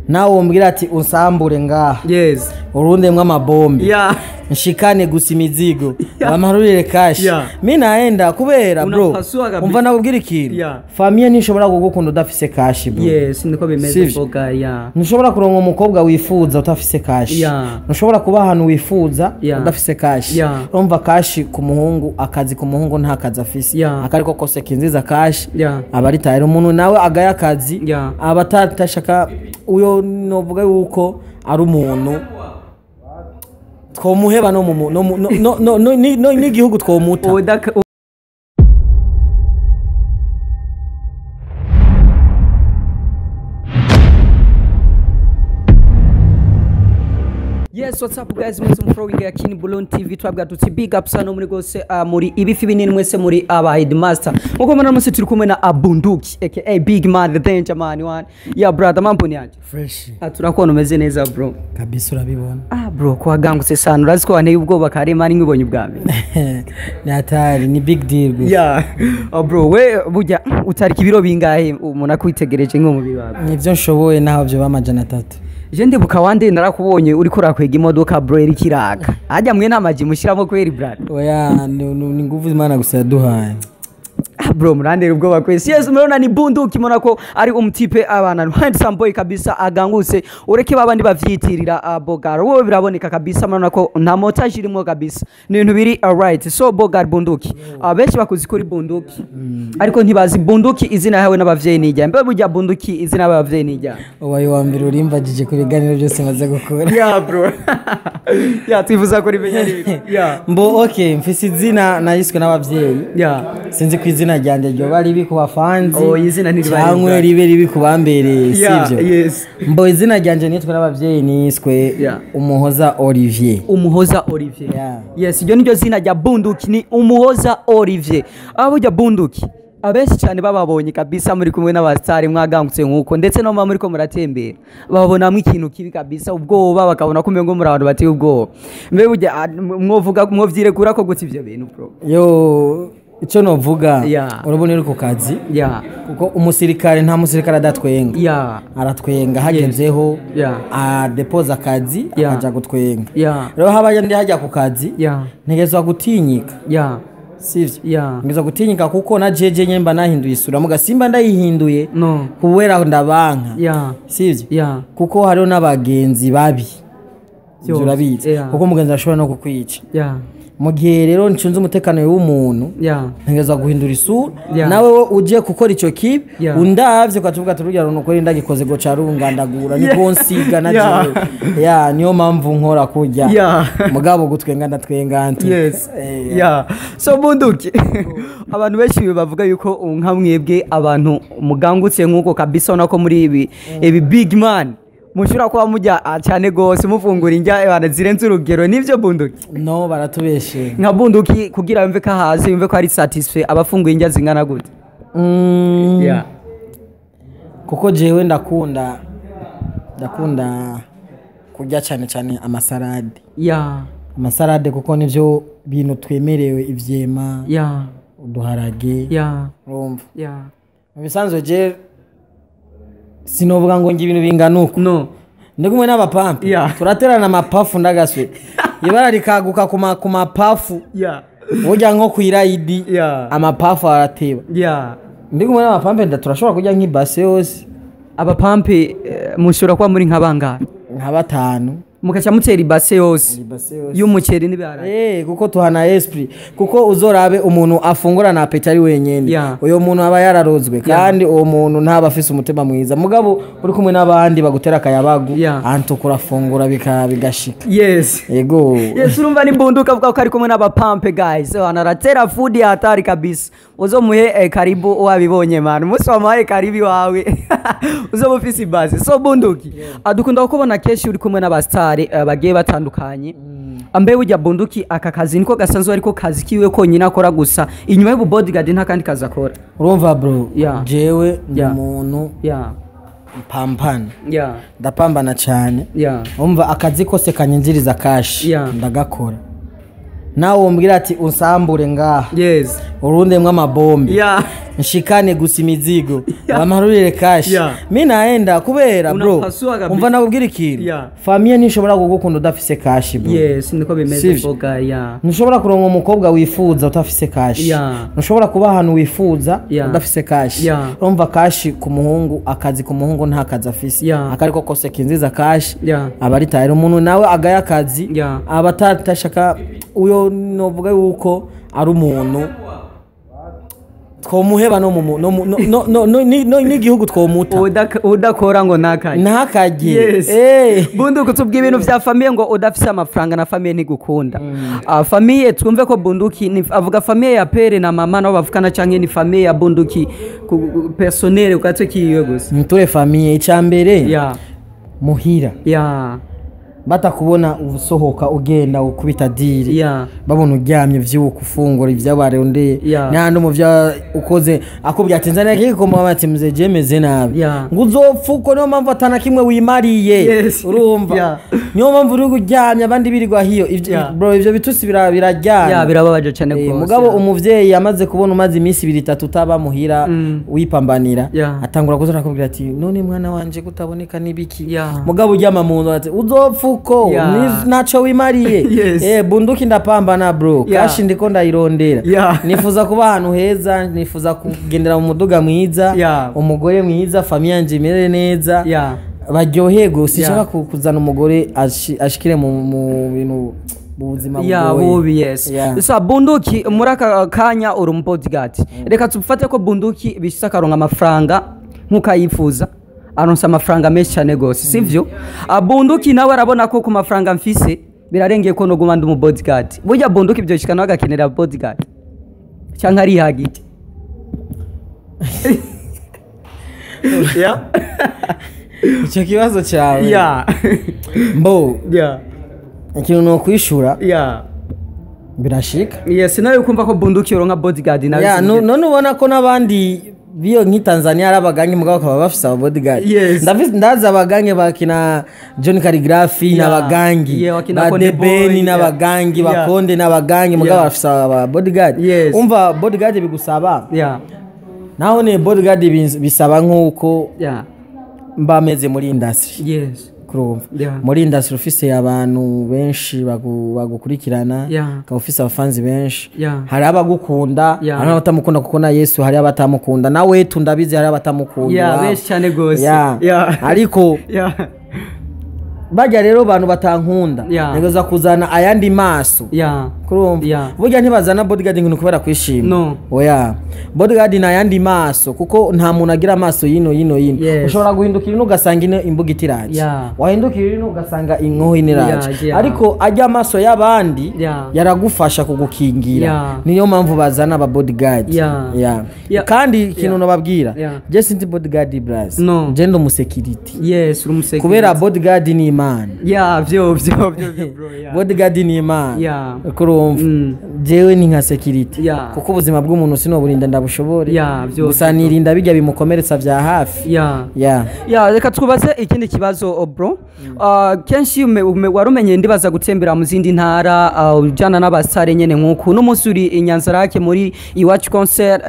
Nawe umbwira ati unsambure ngaha. Yes. Urundemwo amabombe. Yeah. Nshikane gusa imizigo. Bamarurire cash. Yeah. Mi naenda kubera bro. Unapasua kabisa. Umva nakubwira ikintu. Yeah. Famille ntishobora kugukunda udafise cash bro. Yes, niko bimeze Sivyo. boga yeah. Ntushobora kuronka umukobwa wifuza utafise cash. Yeah. Ntushobora kuba ahantu wifuza Yeah. udafise cash. Yeah. Urumva cash ku muhungu, akazi ku muhungu nta kazi afise. Yeah. Akariko kose kinziza cash. Yeah. Aba ari tayari umuntu nawe agaya akazi. Yeah. Aba atashaka uyo novuga yuko ari umuntu twomuheba no mu no no no no no n'igihugu twomuta. Udaka Yes, what's up guys? Mwese mfollowing ya King Bulon TV twabwa tuti big up sana muri gose muri ibifi binini mwese muri aba headmaster. Nkuko mubona mwese turi kumwe na Abunduki aka Big Man the Danger Man one. Yeah brother, mambo ni aje? Fresh Turakubona umeze neza bro. kabisa urabibona. Ah bro, ko wagangutse sana urazi ko wanteye ubwoba kare man nkibonye ubwa mbere. Ni hatari, ni big deal gusa. Yeah. Oh bro, we burya utarika ibiro bingahe umuntu akwitegereje nko mu bibaga? Nivyo nshoboye naho byo ba 300. Je ndibuka wande narakubonye uriko urakwega imodoka bro iri kiraka. Hajya mwe namaji mushiramo kweri brother. Oya ni nguvu Imana gusa yaduhaye. Ah bro, murandera ubwoba kwesi. Yes, murabona ni Bunduki mubona ko ari umutipe abana handsome boy kabisa agangutse. Ureke babandi bavyitirira Bogar. Wowe biraboneka kabisa murabona ko nta montage irimo kabisa. Ni ibintu biri alright. So Bogar Bunduki. Abenshi bakuzi kuri Bunduki. Ariko ntibazi Bunduki izina yawe n'abavyeyi nijya. Mbe burya Bunduki izina y'abavyeyi nijya. Ubaye uwa mbere urimbagije ku biganiro byose maze gukora. Yeah bro. Yeah, twifuza ko rimenya rero. Yeah. Mbo okay, mfise izina nayiswe n'abavyeyi. Yeah. Sinzi ko izina ryanjye ryoba ribi ku bafanzi. Oh, izina ntiriba ribi. Cyangwa ribe ribi ku bambereye, Yeah, sivyo? yes. Mbo izina ryanjye nitwe n'abavyeyi niswe Yeah. Umuhoza Olivier. Umuhoza Olivier. Yeah. Yes, iryo niryo zina rya Bunduki ni Umuhoza Olivier. Abo rya Bunduki abenshi cyane bababonye kabisa muri kumwe n'abastari mwagangutse nkuko ndetse no muri ko muratembera babonamwe ikintu kibi kabisa ubwoba bakabona ko umengo muri abantu bateye ubwoba. Mbe burya mwovuga mwovyirekura ko gutse ivyo bintu bro. Yo icyo novuga Yeah. urabona uri ku kazi. Yeah. Kuko umusirikare nta musirikare adatwenga. Yeah. Aratwenga hagezeho. Yeah. Adepoza akazi Yeah. akaja gutwenga. Yeah. Rero haba ndi hajya ku kazi. Yeah. Ntegezwa gutinyika. Yeah. Sivyo? Yeah. Ntegezwa gutinyika kuko na jeje nyene mba nahinduye isura muga simba ndayihinduye. No. Kubera ndabanka. Yeah. Sivyo? Yeah. Kuko hariho n'abagenzi babi. Yo. Ivyo urabizi. Yeah. Kuko umugenzi arashobora no kukwica. Yeah. Mu gihe rero ncunze umutekano w'umuntu Yeah. ntegezwa guhindura isura. Yeah. Nawe we ugiye gukora ico kibi Yeah. undavye ukacuvuga ati urya runtu kuri ndagikoze go carungandagura niko nsiga na Yeah. jewe. Yeah, niyo mpamvu nkora kurya. Yeah. Mugabo gutwenga ndatwenga ntu. Yes. Yeah. So Bunduki abantu benshi bavuga yuko nka mwebwe abantu mugangutse nkuko kabisa ubona ko muri ibi big man mushobora kuba mujya cyane gose mufungura indya abantu zirenze urugero nivyo Bunduki? No, baratubeshe. Nka Bunduki kugira yumve ko ahaze yumve ko ari satisfait abafunguye indya zingana gute? Yeah. Kuko jewe ndakunda kurya cyane cyane amasalade. Yeah. Amasalade kuko nivyo bintu twemerewe ivyema. Yeah. Uduharage. Yeah. Urumva. Yeah. Mu bisanzwe je sinovuga ngo ngi ibintu bingana uko. No. Ndi kumwe n'abapampe. Yeah. Turaterana amapafu ndagaswe. Ibara rikaguka ku mapafu. Yeah. Burya nko kwirayidi. Yeah. Amapafu arateba. Yeah. Ndi kumwe n'abapampe turashobora kurya nk'ibase yose. Abapampe mushobora kuba muri nka bangahe? Nka batanu. Mukaca mutera ibase yose. Ibase yose. Y'umuceri n'ibiharage. Kuko tuhana esprit. Kuko uzorabe umuntu afungura na appétit ari wenyene. Yeah. Uyo muntu aba yararozwe kandi uwo muntu ntaba afise umutima mwiza. Mugabo uri kumwe n'abandi bagutera akayabagu, Yeah. antu kurafungura bigashika. Yes. Yego. Yes, urumva ni Bunduki avuga ko ari kumwe n'abapampe guys. Anaratera food ya hatari kabisa. Uzomuhe karibu wabibonye man. Umunsi wamuhaye karibu wawe. Uzoba ufise ibase. So Bunduki, adukunda kubona kenshi uri kumwe n'abastari bagiye batandukanye. Ambe burya Bunduki aka kazi niko gasanzwe ariko kazi kiwe konyine akora gusa. Inyuma y'ubu bodyguard nta kandi kazi akora. Urumva bro, Yeah. jewe ndi Yeah. umuntu Yeah. mpampana. Yeah. Ndapambana cyane. Yeah. Umva akazi kose kanyinjiriza cash. Yeah. Ndagakora. Nawe umbwira ati unsambure ngaha. Yes. Urundemwo amabombe. Yeah. Nshikane gusa imizigo, bamarurire cash. Mi naenda kubera, bro, Unapasua kabisa. umva nakubwira ikintu. Famille ntishobora kugukunda udafise cash, bro. Yes, niko bimeze. Sivyo? Boga, yeah. Ntushobora kuronka umukobwa wifuza utafise cash. Ntushobora kuba ahantu wifuza udafise cash. Urumva, cash ku muhungu, akazi ku muhungu, nta kazi afise, akariko kose kinziza cash, aba ari tayari. Umuntu nawe agaya akazi, aba atashaka, uyo novuga yuko ari umuntu twomuheba no mu no mu- no no no no n'igihugu twomuta. Udakora ngo ntakajye. Ntakajye. Yes. Bunduki, tubwiye ibintu vya famille, ngo udafise amafaranga na famille ntigukunda. Famille, twumve ko Bunduki avuga famille ya père na mama nabo bavukana, canke ni famille ya Bunduki personnel, ugatwe kiwe gusa? Nture famille, icambere muhira batakubona usohoka ugenda ukubita deal, babona uryamye, vyuka ufungura ivyo barondeye, n'ahandi mu vyo ukoze akubwira ati nzanira kiki, ati mzee, je meze nabi, ngo uzopfa uko. Niyo mpamvu atana kimwe wimariye. Urumva, niyo mpamvu uri kuryamye, abandi birirwa hiyo. Bro, ivyo bitusi biraryana. Yeah, birababaje cane gose. Mugabo umuvyeyi yamaze kubona umaze iminsi 2, 3 utaba muhira, wipambanira, atangura kuza arakubwira ati none mwana wanje kutaboneka nibiki? Mugabo uryama mu nzu, ati uzopfa uko, ntaco wimariye. Bunduki ndapambana, bro. Cash ndiko ndayirondera. Nifuza kuba ahantu heza, nifuza kugendera mu muduga mwiza, umugore mwiza, famille yanje imere neza, baryoherwe. Sinshaka kuzana umugore ashikire mu bintu, mu buzima bugoye. Bubi, yes. Sa Bunduki, muri aka kanya uri umu bodyguard. Reka tufate ko Bunduki bishitse akaronka amafaranga nk'uko ayifuza, aronsa amafaranga menshi cyane gose, sivyo? Bunduki nawe arabona ko ku mafaranga mfise birarengeye ko noguma ndi umu bodyguard. Burya Bunduki byoshika nawe agakenera bodyguard, cyangwa arihagije? Icyo kibazo cyawe, mbo ikintu nokwishura, birashika. Yes, nawe ukumva ko Bunduki yoronka bodyguard nawe? Ya, none ubona ko n'abandi biyo nk'i Tanzania ari abagange, mugabo bakaba bafise aba bodyguard. Ndazi abagange bakina John Khaligraph n'abagangi, wakina ba Konde Boy, Debeni n'abagangi, bakonde n'abagangi, mugabo bafise aba bodyguard. Umva, bodyguard bigusaba, naho ne bodyguard bisaba nk'uko mba meze muri industry. Kurumva, muri industry ufise abantu benshi bagukurikirana, ukaba ufise abafanzi benshi, hari abagukunda, hari abatamukunda, kuko na Yesu hari abatamukunda, nawe tundabizi hari abatamukunda. Yeah, benshi cyane gose. Ariko bajya rero abantu batankunda, ntegereza kuzana ayandi maso. Kurumva, burya ntibazana bodyguard ngo ni kubera kwishima. No. Oya, bodyguard ni ayandi maso, kuko nta muntu agira amaso yino yino yino. Ushobora guhindukira ino ugasanga ino imbuga itiraje, wahindukira ino ugasanga inkoho iniraje. Ariko ajya amaso y'abandi yaragufasha kugukingira. Niyo mpamvu bazana aba bodyguard. Kandi ikintu nababwira, je sinzi bodyguard, bras. No. Je ndi umusekiriti. Yes, uri umusekiriti. Kubera bodyguard ni Imana. Yeah, vyo vyo vyo vyo, bro, yeah. Bodyguard ni Imana. Kurumva, jewe ni nka security, kuko ubuzima bw'umuntu sinoburinda ndabushobore. Yeah, vyo. Gusa nirinda bijya bimukomeretsa vya hafi. Yeah, reka twubaze ikindi kibazo, bro. Kenshi warumenye, ndibaza, gutembera mu zindi ntara, ujana n'abasare nyene nk'uku n'umunsi uri i Nyanzarake muri Iwacu concert.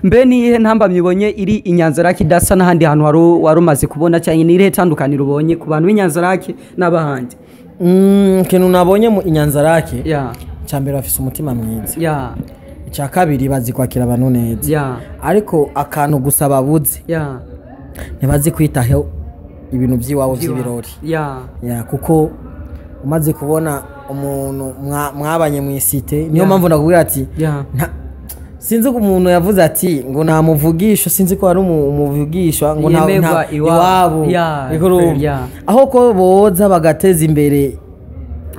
Mbe nihe ntambamyi ubonye iri i Nyanzarake idasa n'ahandi hantu wari umaze kubona, cyangwa ni irihe tandukaniro ubonye ku bantu b'Inyanzarake n'abahandi? Ikintu nabonye mu Inyanzarake, icya mbere bafise umutima mwiza, icya kabiri bazi kwakira abantu neza, ariko akantu gusa babuze, ntibazi kwitaho ibintu by'iwabo by'ibirori. Yeah, kuko umaze kubona umuntu mwabanye mu isite, niyo mpamvu nakubwira ati sinzi ko umuntu yavuze ati ngo nta muvugisho, sinzi ko hari umuvugisho ngo Yemerwa nta iwabo. iwabo. Niko urumva. Aho ko boza bagateza imbere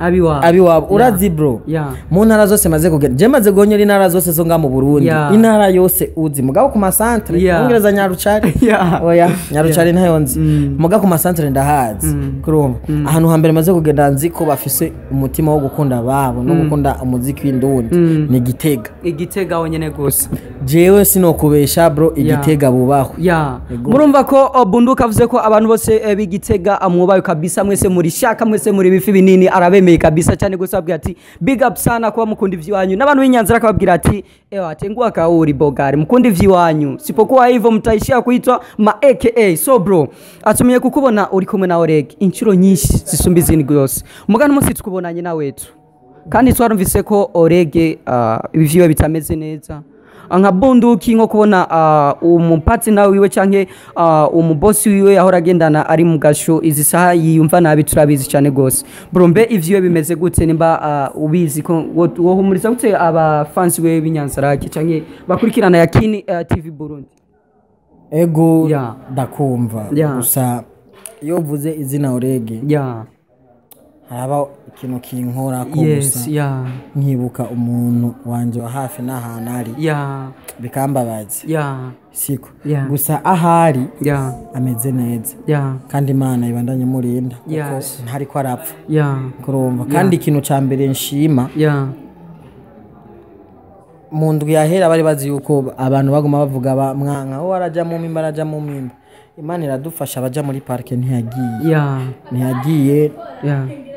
abiwabo. Abiwabo. Urazi, bro, mu ntara zose maze kugenda, je maze gonyera intara zose zo nga mu Burundi, intara yose uzi, mugabo ku masantere, ongereza Nyarucari, oya, Nyarucari ntayo nzi, mugabo ku masantere ndahazi. Kurumva, ahantu hambere maze kugenda nzi ko bafise umutima wo gukunda ababo no gukunda umuziki w'indundi ni Gitega. Igitega wonyene gusa? Jewe sinokubesha, bro, Igitega bubaho. Murumva ko Bunduka avuze ko abantu bose b'Igitega amwubaye kabisa, mwese muri shaka, mwese muri bifi binini, arabemeye. Akomeye kabisa cyane gusa, abwira ati big up sana kuba mukunda ivy'iwanyu, n'abantu b'Inyanza akababwira ati ewa tengua kauri bogari, mukunda ivy'iwanyu, sipokuwa hivyo mtaishia kuitwa ma aka. So bro, atumiye kukubona uri kumwe na Oreg inshuro nyinshi zisumba izindi gose, mugana umunsi tukubonanye na wetu, kandi twarumvise ko Orege ibivyiwe bitameze neza nka Bunduki, nko kubona umupatsi nawe wiwe canke umubosi wiwe ahora agendana ari mu gasho, izi saha yiyumva nabi, turabizi cyane gose. Bro, mbe ivyiwe bimeze gute, nimba ubizi, ko wohumuriza gute abafansi wewe b'Inyanzarake canke bakurikirana Yakini TV Burundi? Ego, ndakumva. Gusa iyo uvuze izina Orege, haraba ikintu kinkora ko gusa nkibuka umuntu wanje wa hafi n'ahantu ari, bikambabaza. Siko? Gusa ahari ameze neza, kandi Imana ibandanye imurinda, kuko ntariko arapfa. Kurumva, kandi ikintu ca mbere nshima, mu ndwi yahera bari bazi yuko abantu baguma bavuga mwanka aho araja mu mimba, araja mu mimba. Imana iradufasha, abaja muri parike ntiyagiye. Ntiyagiye.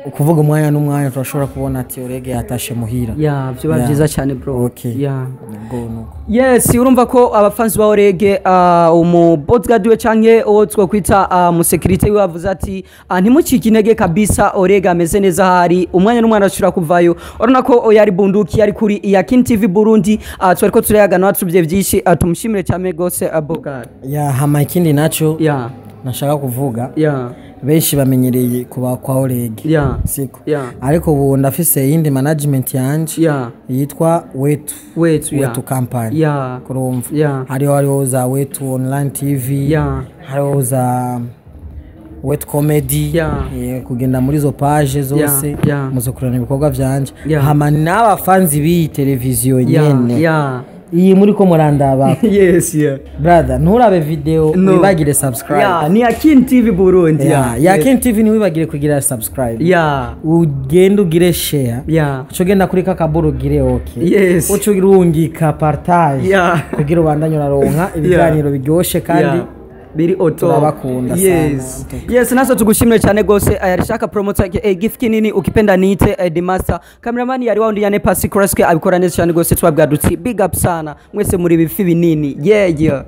Ukuvuga umwanya n'umwanya turashobora kubona ati Orege yatashe muhira. Yeah, vyoba vyiza cyane, bro. Okay. Ubwo nuko. Yes, urumva ko abafansi ba Orege, umu bodyguard we canke uwo twokwita mu security we avuze ati ntimucike intege kabisa, Orege ameze neza, hari umwanya n'umwana ashobora kuvayo. Urabona ko yari Bunduki, yari kuri Yakin TV Burundi, twariko turayagana tubye byinshi, tumushimire cyane gose, Bogard. Ya, hama ikindi naco nashaka kuvuga, benshi bamenyereye kuba kwa Orege, siko? Ariko ubu ndafise iyindi management yanje yitwa Wetu. Wetu, yeah. Wetu Company. Kurumva, hariho za Wetu Online TV, hariho za Wetu Comedy. Kugenda muri izo page zose, muzokurana ibikorwa vyanje. Hama n'abafanzi b'iyi televiziyo nyene, iyi muri ko murandaba, brother, nturabe video No. wibagire subscribe. Yeah, ni Yakin TV Burundi. Yeah. Yakin TV, ntiwibagire kugira subscribe, ugende ugire share, uca ugenda kuri kakaburu ugire okay, uca urungika partage, kugira ubandanye uraronka ibiganiro biryoshe kandi biri auto. Turabakunda sana. Yes, naso tugushimire cyane gose. Yarishaka promoter gift kinini, ukipenda niite the master cameraman, yari waundi yane pasi Kraske, abikora neza cyane gose. Twabwa duti big up sana mwese, muri bifi binini. Yeah.